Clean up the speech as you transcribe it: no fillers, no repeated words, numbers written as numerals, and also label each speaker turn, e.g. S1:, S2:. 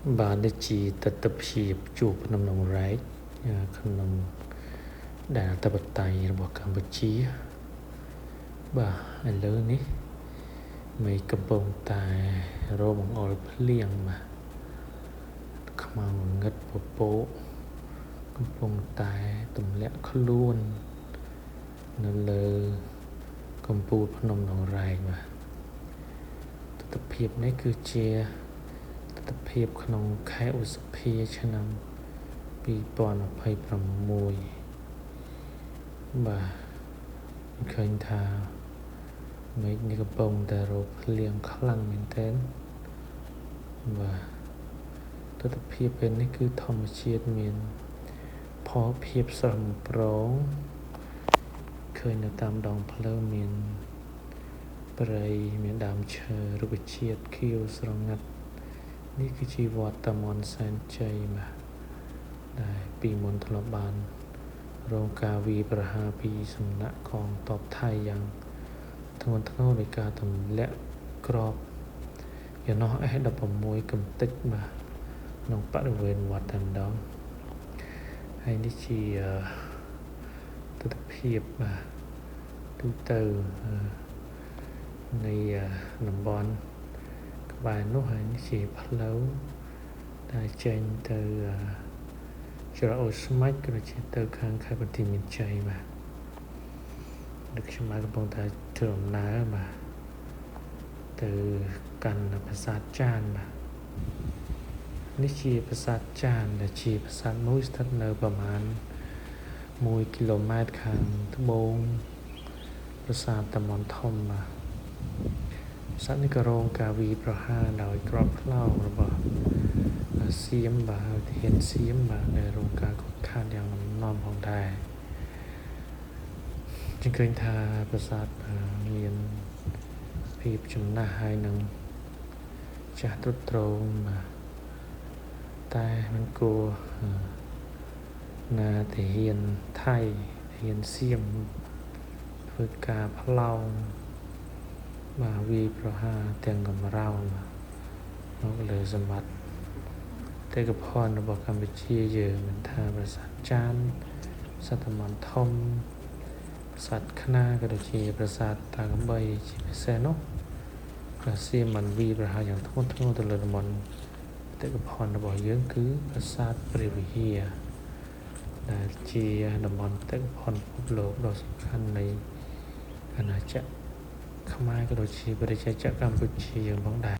S1: បាទនេះជាទស្សនភាពជួរភ្នំដងរែកក្នុងដែនអធិបតេយ្យរបស់កម្ពុជាបាទឥឡូវនេះមេឃកំពុងតែរបង្អុលភ្លៀងបាទខ្មៅងងឹតពពកកំពុងតែទម្លាក់ខ្លួននៅលើកំពូលភ្នំដងរែកបាទទស្សនភាពនេះគឺជាទស្សនភាពក្នុងខែឧសភាឆ្នាំ2026បាទឃើញថាមេឃនេះកំពុងតែរកភ្លៀងខ្លាំងមែនទែនបាទទស្សនភាពពេលនេះគឺធម្មជាតិមានផលភាពស្រស់បំព្រងឃើញនៅតាមដងផ្លូវមានព្រៃមានដើមឈើរុក្ខជាតិខៀវស្រងាត់នេះគឺជាវត្តតាមាន់សែនជ័យបាទដែលពីមុនធ្លាប់បានរងការវាយប្រហារពីសំណាក់កងទ័ពថៃយ៉ាងធ្ងន់ធ្ងរដោយការទម្លាក់គ្រាប់យន្តហោះ S16 កំទេចបាទក្នុងបរិវេណវត្តតែម្ដងហើយនេះជាទស្សនភាពបាទទូទៅនៃតំបន់ក្បែរនោះហើយនេះជាផ្លូវដែលចេញទៅច្រកអូស្មាច់ក៏ដូចជាទៅខាងខេត្តបន្ទាយមានជ័យបាទដឹកខ្ញុំបាទកំពុងតែធ្វើដំណើរបាទទៅកាន់ប្រាសាទចានបាទនេះជាប្រាសាទចានដែលជាប្រាសាទមួយស្ថិតនៅប្រមាណ1គីឡូម៉ែត្រខាងត្បូងប្រាសាទតាមាន់ធំបាទប្រាសាទនេះក៏រងការវាយប្រហារដោយគ្រាប់ខ្លោងរបស់សៀមបាទទាហានសៀមបាទដែលរងការខូចខាតយ៉ាងលំនាំផងដែរจึងឃើញថាប្រាសាទមានភាពចំណាស់ហើយនឹងចាស់ទ្រុឌទ្រោមបាទតែមិនគួរណាទាហានថៃទាហានសៀមធ្វើការផ្លោងបាទវាយប្រហារទាំងកម្រោលមកលើសម្បត្តិបេតិកភណ្ឌរបស់កម្ពុជាយើងមិនថាប្រាសាទចានប្រាសាទតាមាន់ធំប្រាសាទខ្នាក៏ដូចជាប្រាសាទតាកំបីជាពិសេសនោះប្រាសៀមបានវាយប្រហារយ៉ាងធ្ងន់ធ្ងរទៅលើតំបន់បេតិកភណ្ឌរបស់យើងគឺប្រាសាទព្រះវិហារដែលជាតំបន់បេតិកភណ្ឌពិភពលោកដ៏សំខាន់នៃអាណាចក្រខ្មែរក៏ដូចជាប្រជាជាតិកម្ពុជាយើងផងដែរ។